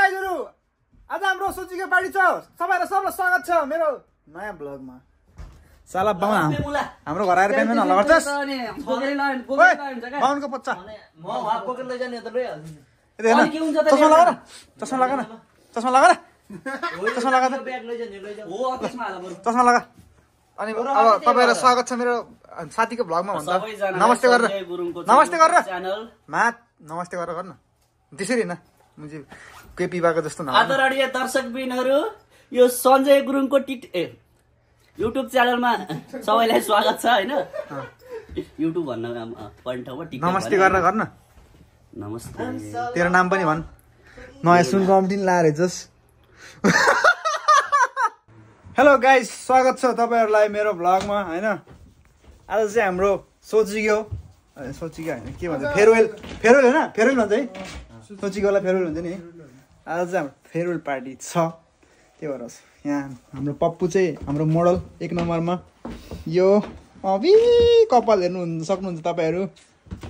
गाइजहरु आज हाम्रो सोचीको पार्टी छ सबैलाई स्वागत छ मेरो नयाँ ब्लगमा साला बाउन हाम्रो घर आएर पेन हल्ला गर्छस् बाउनको बच्चा म वहाँ पोकेट लैजाने त लैहाल्छु चस्मा लगा न चस्मा लगा अनि अब तपाईहरुलाई स्वागत छ मेरो साथीको ब्लगमा भन्दा नमस्ते गरेर नमस्ते गरेर गर्न त्यसरी न मुझे केपी बाको जस्तो न आदरणीय दर्शकबिनहरु यो सञ्जय गुरुङको युट्युब च्यानलमा सबैलाई स्वागत छ हैन युट्युब भन्न पर्ने ठाउँमा टिक नमस्ते गरेर गर्न नमस्ते तेरो नाम पनि भन् नयाँ सुन कम्पनी लाएर जस हेलो गाइस स्वागत छ तपाईहरुलाई मेरो ब्लगमा हैन आज चाहिँ हाम्रो सोचिको हैन के भन्छ फेयरवेल हैन फेयरवेल भन्छ है सोचिकोलाई फेयरवेल हुन्छ नि आज चाहिँ हाम्रो फेयरवेल पार्टी छ के भएर यहाँ हाम्रो पप्पु चाहिँ हाम्रो मोडल 1 नम्बरमा यो अबि कपाल हेर्नु सक्नुहुन्छ तपाईहरु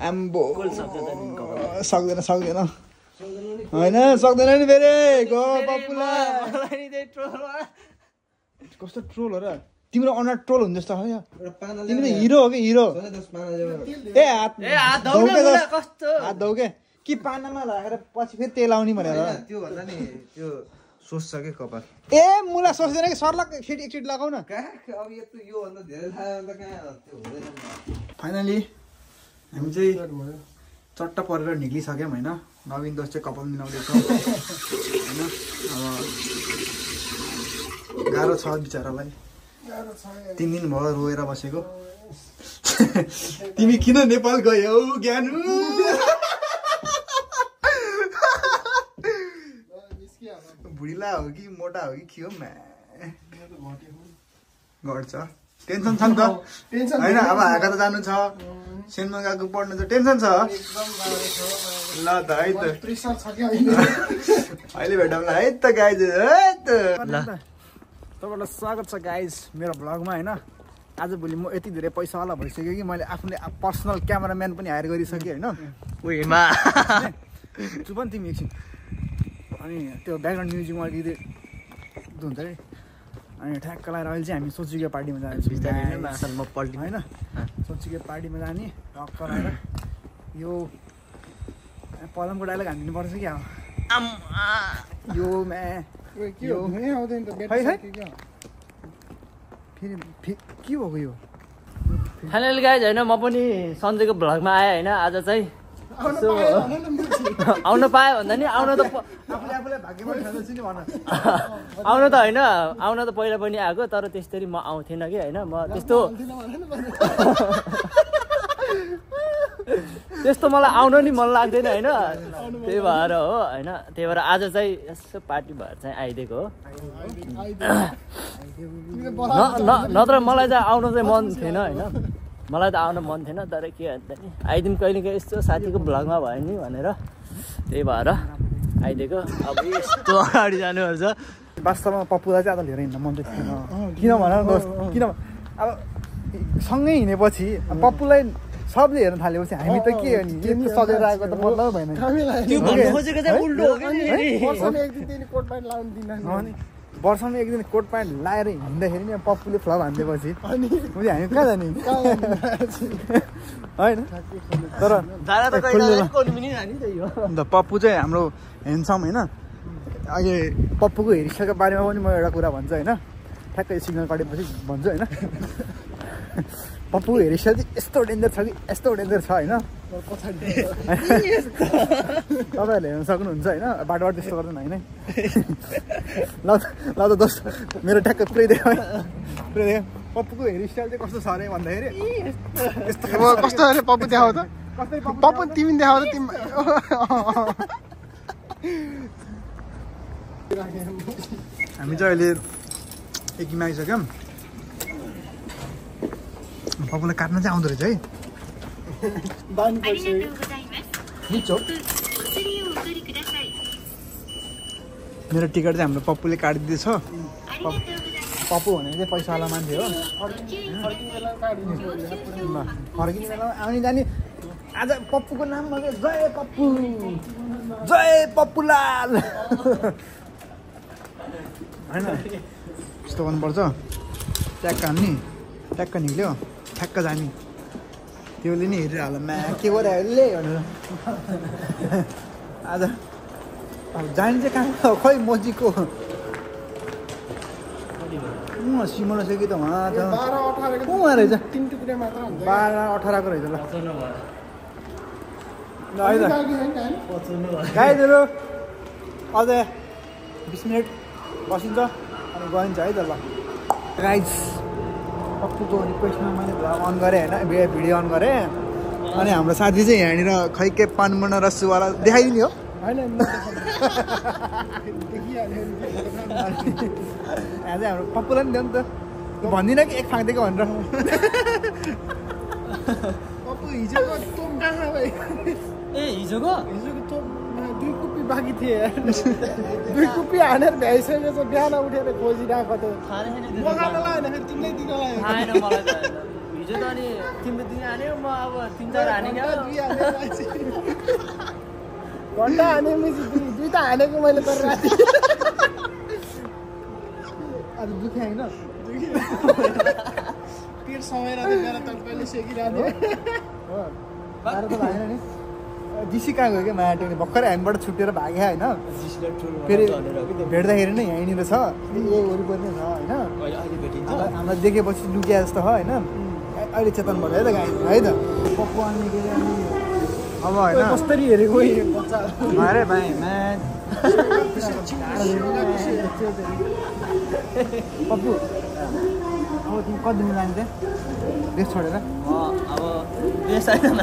आम्बो सक्दैन हैन सक्दैन नि फेरि गो पप्पुलाई मलाई नि त्यही ट्रोल कस्तो ट्रोल हो र तिम्रो अनुहार ट्रोल हुन्छ जस्तो हो तिमी त हिरो हो कि हिरो ए हात धौके कि पानामा राखेर पछि फेरि तेल आउने भनेर त्यो भन्दा नि त्यो सोच्छ के कपाल ए मुला सोच्दैन कि सरलक एकचोटि लगाउ न अब यो भन्दा धेरै थाहा त कहाँ त्यो हुँदैन फाइनली हामी चाहिँ चट्ट परेर निक्लिसक्यौँ होइन नवीन दोष चाहिँ कपाल मिलाउँदैछ होइन अब गाह्रो छ बिचरालाई 3 दिन भयो रोएर बसेको तिमी किन नेपाल गयौ ज्ञानु बुढिला हो कि मोटा हो कि के हो घट्छ टेन्सन छ नि त होइन अब हाका त जानु छ सेनमा गएको पढ्नु छ टेन्सन छ ल त है त अहिले भेटौँला है त गाइज तपाईँलाई स्वागत छ गाइज मेरो ब्लगमा होइन आजभोलि म यति धेरै पैसावाला भइसक्यो कि मैले आफूले पर्सनल क्यामेराम्यान पनि हायर गरिसकेँ होइन चुप नि तिमी एकछिन अनि त्यो ब्याकग्राउन्ड म्युजिकमा अलिकति हुन्छ है अनि ठ्याक्क लगाएर अहिले चाहिँ हामी सोचिको पार्टीमा जान्छौँ होइन सोचिको पार्टीमा जाने टक्क लगाएर यो पलमको डाइलग हानिदिनुपर्छ कि अब यो फेरि के भएको यो फाइनली गाइज हैन म पनि सञ्जयको भ्लगमा आएँ हैन आज चाहिँ आउन पाएँ भन्दा नि आउन त आउन त होइन आउन त पहिला पनि आएको तर त्यस्तरी म आउँथेन कि होइन म त्यस्तो मलाई आउन नि मन लाग्दैन होइन त्यही भएर हो होइन त्यही भएर आज चाहिँ यसो पार्टी भएर चाहिँ आइदिएको हो नत्र मलाई चाहिँ आउनु चाहिँ मन थिएन होइन मलाई त आउन मन थिएन तर के भन्छ नि आइदिउँ कहिले काहीँ यस्तो साथीको भ्लगमा भयो नि भनेर त्यही भएर आइदिएको अब यस्तो अगाडि जानुपर्छ वास्तवमा पप्पुलाई चाहिँ आज लिएर हिँड्न मन चाहिँ थिएन किन भन किन अब सँगै हिँडेपछि पप्पुलाई सबले हेर्न थालेपछि हामी त के हो नि यति सजेर आएको त मतलब भएन वर्षमा एक दिन कोट प्यान्ट लाएर हिँड्दाखेरि नि पप्पुले फ्लग हानिदिएपछि हामी कहाँ जाने होइन तर अन्त पप्पु चाहिँ हाम्रो ह्यान्डसम होइन अहिले पप्पुको हेरिसकेको बारेमा पनि म एउटा कुरा भन्छु होइन ठ्याक्कै सिग्नल काटेपछि भन्छु होइन पप्पु हेरिसकेको चाहिँ यस्तो डेन्जर छ कि यस्तो डेन्जर छ होइन तपाईँहरूले हेर्न सक्नुहुन्छ होइन बाटोबाट त्यस्तो गर्दैन होइन ल त दोस्त मेरो ठ्याक्कै पुरै देखा पप्पुको हेयरस्टाइल चाहिँ कस्तो छ अरे भन्दाखेरि कस्तो अरे पप्पु देखाउ त पप्पु तिमी देखाउ त तिमी हामी चाहिँ अहिले एकीमा आइसक्यौँ पप्पुलाई काट्न चाहिँ आउँदो रहेछ है मेरो टिकट चाहिँ हाम्रो पप्पुले काटिदिएछ पप्पु भनेको चाहिँ पैसावाला मान्छे हो फर्किने बेलामा आउने जाने आज पप्पुको नाममा चाहिँ जय पप्पु जय पप्पुलाल होइन यस्तो गर्नुपर्छ ट्याक्क हान्ने ट्याक्क निक्ल्यो ठ्याक्क जाने त्यसले नि हेरिरहला म्या के गराले भनेर आज अब जाने चाहिँ कहाँ खै मजीको सिमला सके त उहाँ छ उहाँ रहेछ 3 टुक्रा मात्र हुन्छ 12-18 को रहेछ ल है त गाईहरू अझ 20 मिनट बसिन्छ अनि गइन्छ है त ल गाइज पप्पुको रिक्वेस्टमा मैले भ्लग अन गरेँ होइन भिडियो अन गरेँ अनि हाम्रो साथी चाहिँ यहाँनिर खै के पानमुना रसुवाला देखाइदिने हो हैन आज हाम्रो पप्पुलाई नि दियो नि त भन्दिनँ कि एक फाँक्दिएको भनेर पप्पु हिजोको तोप कहाँ भाइ ए हिजोको तोप 2 कुप्पी बाँकी थिए 2 कुप्पी हानेर भ्याइसकेको छ बिहान उठेर खोजिरहेको त मगाएर लाएन फेरि तिमीले दिएको खाएन मलाई त हिजो त अनि तिम्रो दिन हान्यो म अब 3-4 हानेको घन्टा हानेपछि 2 त हानेको मैले तर राति आज दुख्यो होइन पेट समय राखेर तपाईँले सेकिरहनु बाह्र त लागेन नि डिसी कहाँ गयो क्या माटो भर्खरै हामीबाट छुटेर भाग्यो होइन फेरि भेट्दाखेरि नै यहीँनिर छ यही वरिपरि नै छ होइन हामीलाई देखेपछि लुकिया जस्तो छ होइन अहिले चेतन भयो है त गाई है त पप्पु अनि के अरे अब होइन कसरी हेरेको अरे भाइ पप्पु अब तिमी कति दिन जान्छ देश छोडेर अब देश होइन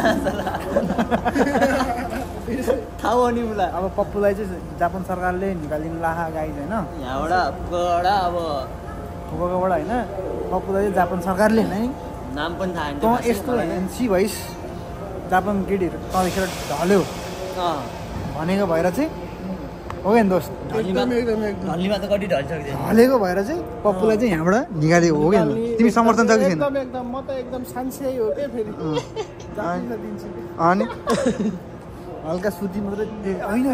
थाहा नि मलाई अब पप्पुलाई चाहिँ जापान सरकारले निकालिदिनु लाहा गाई होइन यहाँबाट फुकाबाट होइन पप्पुलाई चाहिँ जापान सरकारले नै नाम पनि थाहा तँ यस्तो एनसी भइस् जापान केटीहरू तँदेखिर ढल्यो भनेको भएर चाहिँ हो क्या नि दोस्त धल्लीमा त कति ढलिसक्छ ढलेको भएर चाहिँ पप्पुलाई चाहिँ यहाँबाट निकालेको हो क्या तिमी समर्थन छ कि छैन एकदम म त एकदम सान्छै हो के फेरि अनि हल्का सुती मात्रै होइन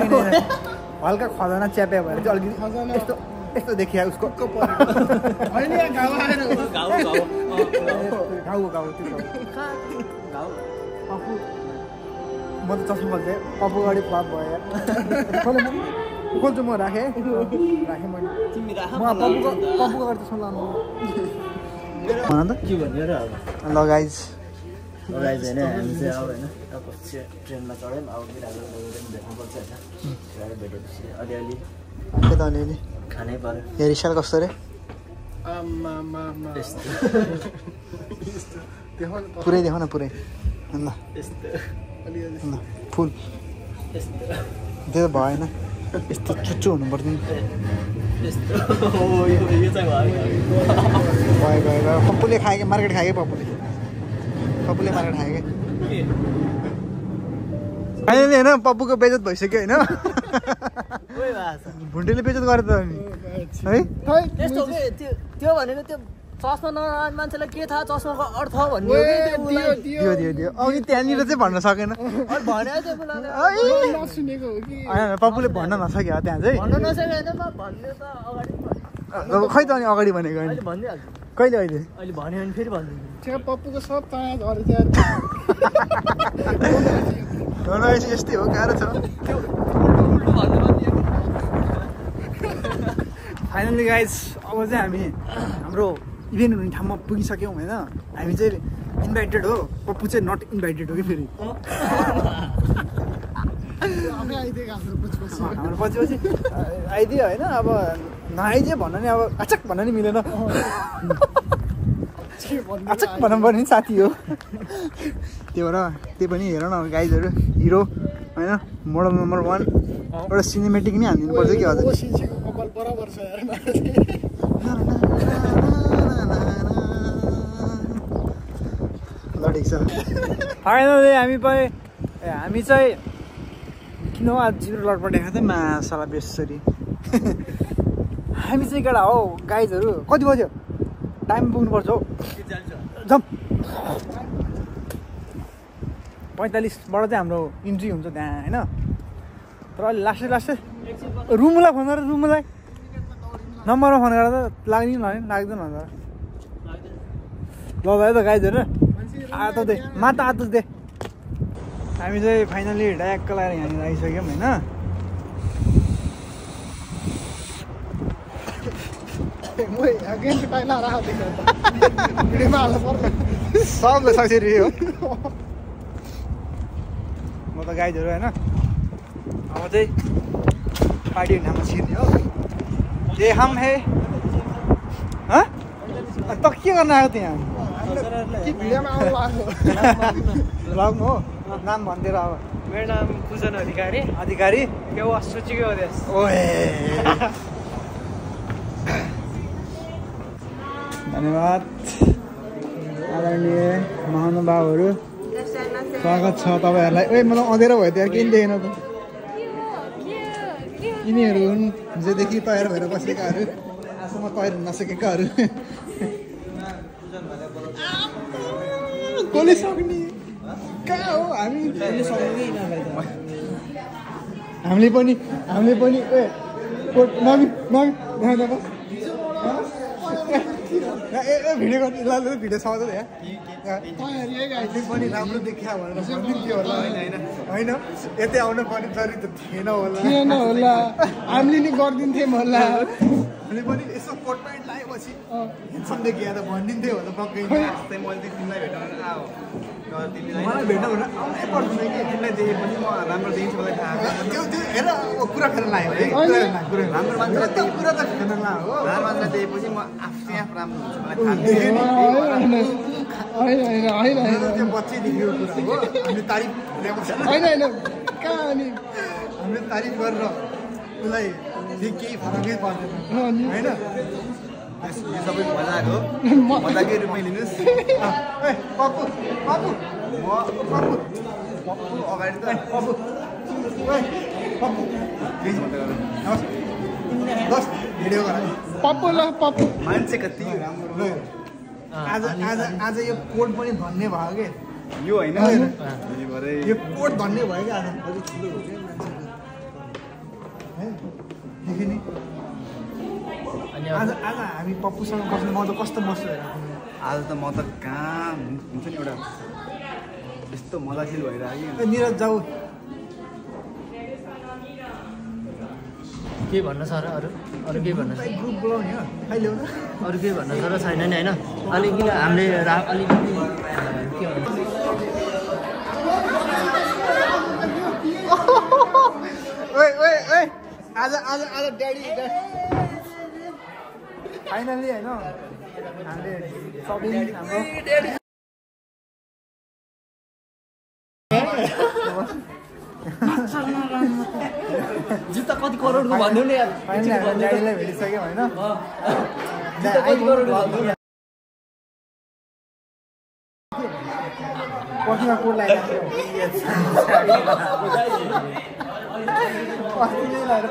हल्का खजाना च्याप्या भएर चाहिँ अलिकति यस्तो यस्तो देखिया उसको होइन घाउ आएर गाउँ त्यो पप्पु म त चस्मा खोल्थेँ पप्पु अगाडि फ्लप भयो खोल्छु म राखेँ मैले तिमी राख म पप्पुको अगाडि चस्मा लानु भन त के भन्यो र अब ल गाइज होइन हामी चाहिँ अब होइन ट्रेनमा चढ्यौँ अब बिरालो भेट्नुपर्छ होइन भेटेपछि अलिअलि के त अलिअलि खानै पर्यो हेयरस्टाइल कस्तो रे पुरै देखाउ न पुरै ल ल फुल त्यो त भएन यस्तो चुच्चो हुनुपर्छ नि भयो पप्पुले खायो कि मार्केट खायो कि पप्पुले मार्केट खायो कि फाइनली होइन पप्पुको बेइज्जत भइसक्यो होइन भुन्टेले बेइज्जत गरे त अनि है त्यस्तो त्यो भनेको त्यो चस्मा नलाउने मान्छेलाई के थाहा चस्माको अर्थ भन्ने दियो अघि त्यहाँनिर चाहिँ भन्न सकेन नसुनेको हो कि पप्पुले भन्न नसक्यो त्यहाँ चाहिँ खै त अनि अगाडि भनेको अनि कहिले अहिले भन्यो भने फेरि भनिदिनु त्यहाँ पप्पुको सब तयार गरेर यस्तै हो गाह्रो छ फाइनली गाइज अब चाहिँ हामी हाम्रो इभेन्ट हुने ठाउँमा पुगिसक्यौँ होइन हामी चाहिँ इन्भाइटेड हो पप्पु चाहिँ नट इन्भाइटेड हो कि फेरि हाम्रो पछि आइदियो होइन अब नआइदियो भन्न नि अब अचक भन्न नि मिलेन अचक भन्नु पर्ने नि साथी हो त्यो भएर त्यही पनि हेर न गाइजहरू हिरो होइन मोडल नम्बर 1 एउटा सिनेमेटिक नि हानिदिनु पर्छ कि हजुर ल ठिक छ फाइनली हामी चाहिँ किन आज जिरो लटपट देखाएको थियौँ मासला बेसरी हामी चाहिँ केटा हो गाइजहरू कति बज्यो टाइम पुग्नुपर्छ हौ जाउँ 45बाट चाहिँ हाम्रो इन्ट्री हुन्छ त्यहाँ होइन तर अहिले लास्टै रुमलाई फोन गरेर रुमलाई नम्बरमा फोन गरेर त लाग्ने लाग्दैन भन्छ ल भाइ त गाइदिएर आतो दे माता आतो दे हामी चाहिँ फाइनली ड्याक्क लगाएर यहाँनिर आइसक्यौँ होइन सबले सक्सेरी हो म त गाइदिएर होइन अब चाहिँ पार्टी ठाउँमा छिर्ने हो ए हम हे त के गर्न आयो त्यहाँ ब्लगमा हो नाम भनिदिएर अब मेरो नाम पूजन अधिकारी यो सूचीको देश ओए धन्यवाद आदरणीय महानुभावहरू स्वागत छ तपाईँहरूलाई ए मलाई अँधेरो भयो त्यहाँ केही देखेन त यिनीहरू हुन् हिजोदेखि तयार भएर बसेकाहरू आजसम्म तयार हुन नसकेकाहरू कसले सक्ने कहाँ हो हामीले पनि ए भिडियो गर्नु ल भिडियो छ पनि राम्रो देखिया भनेर भनिदिन्थ्यो होला होइन यतै आउनु पर्ने चरित्र थिएन होला हामीले नि गरिदिन्थ्यौँ होला हामीले पनि यसो कोट प्यान्ट लगाएपछि हेन्डसम देखिया त भनिदिन्थ्यो होला पक्कै जस्तै मैले तिमीलाई भेटाउन मलाई भेट्न भनेर आउनै पर्दैन कि तिमीलाई देखेपछि म राम्रो देखिन्छ मलाई थाहा त्यो हेर कुरा फेर लाग्यो है राम्रो मान्छेलाई त्यो कुरा त फेर लाग्यो हो राम्रो मान्छेलाई देखेपछि म आफै आफ राम्रो हुन्छ मलाई थाहा त्यो बच्चै देखेको कुरा हो हामीले तारिफ होइन कहाँ अनि हामीले तारिफ गरेर उसलाई केही फरकै पर्दैन होइन यो सबै मजाको मजाकै रूपमै लिनुहोस् पप्पु अगाडि त पप्पु भिडियो गर पप्पु मान्छे कति राम्रो आज यो कोड पनि भन्ने भयो कि यो होइन यो कोड भन्ने भयो कि आज अलिक ठुलो हो क्या मान्छे नि आज हामी पप्पूसँग बस्नु म त कस्तो बस्छु हेर आज त म त कहाँ हुन्छ नि एउटा यस्तो मजा फिल भइरहेको निरज जाऊ के भन्न छ र अरू के भन्न छ ग्रुप बोलाउने हो अहिले हो अरू के भन्न छ र छैन नि होइन अलिकति हामीले अलिकति के ओए आज ड्याडी फाइनली होइन हामीले सबै हाम्रो जुत्ता कति करोडको भन्नु नि यार ड्याडीलाई भेटिसक्यौँ होइन जुत्ता कति करोडको भन्नु पछिमा कोड लगाएर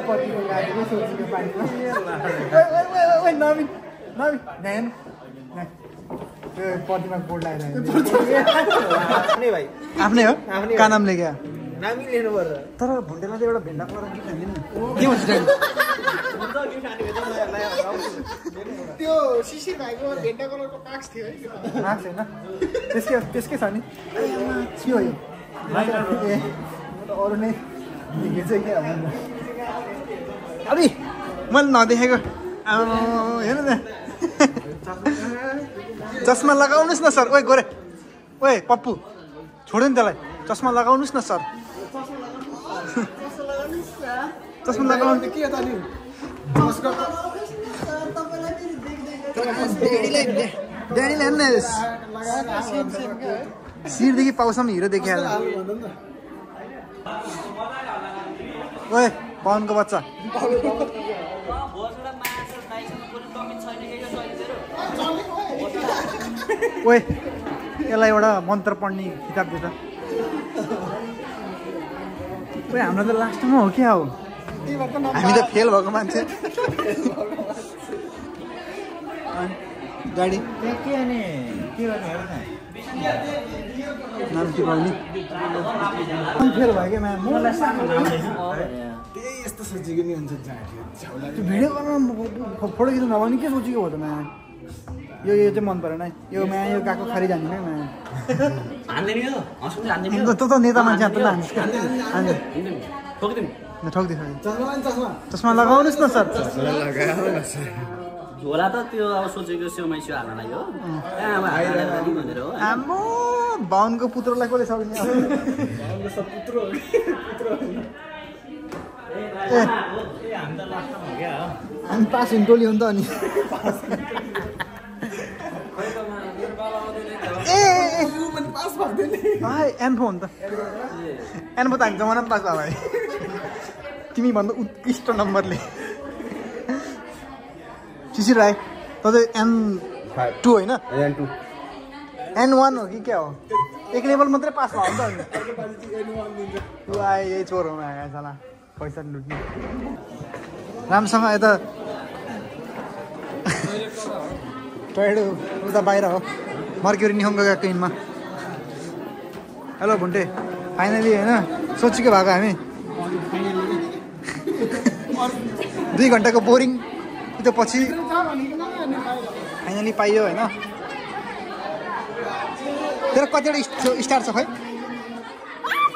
पछिको गाडीको सोचेको पानीमा नवीन ध्यान पट्टीमा कोड लगाएर आफ्नै हो कहाँ नाम लेख्या नामी लिनु पर्छ तर भुन्डेलाई चाहिँ एउटा भेन्डा कलर गिफ्ट हान्दिनु के भन्छ त्यो शिशिर भाइको भेन्डा कलरको मार्क्स थियो है मार्क्स होइन त्यसकै छ नि के हो यो ए अरू नै देखेको चाहिँ के अरे मैले नदेखेको हेर्नु न चस्मा लगाउनुहोस् न सर ओए गोरे ओए पप्पु छोड्यो नि त्यसलाई चस्मा लगाउनुहोस् न सर चस्मा लगाउनु के त नि ड्याडीले हेर्नु शिरदेखि पाउसम्म हिरो देखिहाल ओए पवनको बच्चा ओए यसलाई एउटा मन्त्र पढ्ने किताब दिँदा ओए हाम्रो त लास्टमा हो क्या हो हामी त फेल भएको मान्छे गाडी के अनि के गर्ने हेर न नाम टिपाउने फेल भयो क्या मलाई त्यही यस्तो सोचेको नि हुन्छ झ्याउला त्यो भिडियो गर्न फोटो खिच्नु नभने के सोचेको हो त माया यो चाहिँ मन परेन है यो माया यो गएको खरि जाने है माया त नेता मान्छे त ठोक्दै चस्मा लगाउनुहोस् न सर झोला त त्यो अब सोचेको सेउमै सेउ हाल्नलाई हो आम्बो बाहुनको पुत्रलाई कसले सक्ने हामी पास हुनु टोली हो नि त अनि एन्फो हो नि त एन्फो त हामी जमाना पास भयो भाइ तिमी भन्दा उत्कृष्ट नम्बरले शिशिर राई त चाहिँ N2 होइन N1 हो कि क्या हो एक लेभल मात्रै पास भयो नि त अनि यही चोर हो साला पैसा लुट्ने राम्रोसँग यता टोयड उता बाहिर हो मर्क्युरी निहोङ्गोका क्लिनमा हेलो भुन्टे फाइनली होइन सोचेको भएको हामी 2 घन्टाको बोरिङ त्यो पछि फाइनली पाइयो होइन तेरो कतिवटा स्टार छ खै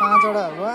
5वटा वा